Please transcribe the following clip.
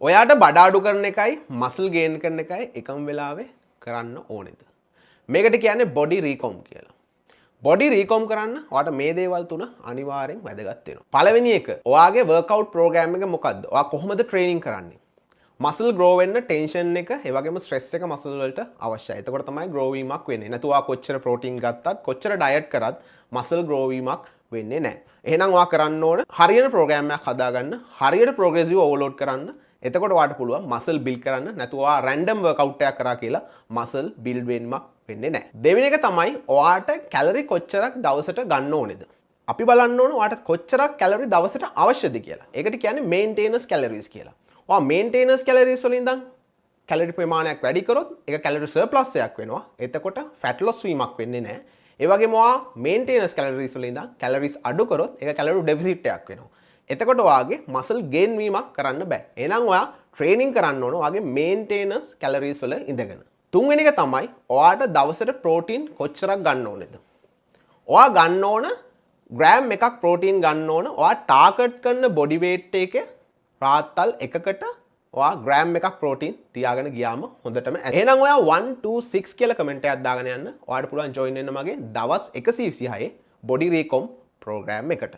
ඔයාට බඩ අඩු කරන එකයි මසල් ගේන් කරන එකයි එකම වෙලාවේ කරන්න ඕනේද? මේකට කියන්නේ බොඩි රීකොම් කියලා. බොඩි රීකොම් කරන්න ඔයාට මේ දේවල් තුන අනිවාර්යෙන් වැදගත් වෙනවා. පළවෙනි එක, ඔයාගේ වර්කවුට් ප්‍රෝග්‍රෑම් එක මොකද්ද? ඔයා කොහොමද ට්‍රේනින් කරන්නේ? මසල් ග්‍රෝ වෙන්න ටෙන්ෂන් එක, ඒ වගේම ස්ට්‍රෙස් එක මසල් වලට අවශ්‍යයි. එතකොට තමයි ග්‍රෝ වීමක් වෙන්නේ. නැතුව ඔයා කොච්චර ප්‍රෝටීන් ගත්තත්, කොච්චර ඩයට් කරත් මසල් ග්‍රෝ වීමක් වෙන්නේ නැහැ. එහෙනම් ඔයා කරන්න ඕන හරියන ප්‍රෝග්‍රෑම් එකක් හදාගන්න, හරියට ප්‍රෝග්‍රෙසිව් ඕවර්ලෝඩ් කරන්න. එතකොට ඔයාට පුළුවන් මසල් බිල්ඩ් කරන්න. නැතුව ඔයා රැන්ඩම් වර්කවුට් එකක් කරා කියලා මසල් බිල්ඩ් වෙන්නක් වෙන්නේ නැහැ. දෙවෙනි එක තමයි ඔයාට කැලරි කොච්චරක් දවසට ගන්න ඕනේද? අපි බලන්න ඕන ඔයාට කොච්චරක් කැලරි දවසට අවශ්‍යද කියලා. ඒකට කියන්නේ මේන්ටේනන්ස් කැලරිස් කියලා. ඔයා මේන්ටේනන්ස් කැලරිස් වලින් ඉඳන් කැලරි ප්‍රමාණයක් වැඩි කරොත් ඒක කැලරි සර්ප්ලස් එකක් වෙනවා. එතකොට ෆැට් ලොස් වීමක් වෙන්නේ නැහැ. ඒ වගේම ඔයා මේන්ටේනන්ස් කැලරිස් වලින් ඉඳන් කැලරිස් අඩු කරොත් ඒක කැලරි ඩෙෆිසිට් එකක් වෙනවා. එතකොට ඔයාගේ මසල් ගේන් වීමක් කරන්න බෑ. එහෙනම් ඔයා ට්‍රේනින් කරන්න ඕන ඔයාගේ මේන්ටේනන්ස් කැලරිස් වල ඉඳගෙන. තුන්වෙනි එක තමයි ඔයාට දවසට ප්‍රෝටීන් කොච්චරක් ගන්න ඕනේද? ඔයා ගන්න ඕන ග්‍රෑම් එකක් ප්‍රෝටීන් ගන්න ඕන ඔයා ටාගට් කරන බොඩි වේට් එක රාත්තල් එකකට ඔයා ග්‍රෑම් එකක් ප්‍රෝටීන් තියාගෙන ගියාම හොඳටම ඇති. එහෙනම් ඔයා 1 2 6 කියලා කමෙන්ට් එකක් දාගෙන යන්න. ඔයාට පුළුවන් ජොයින් වෙන්න මගේ දවස් 126 බොඩි රීකොම් ප්‍රෝග්‍රෑම් එකට.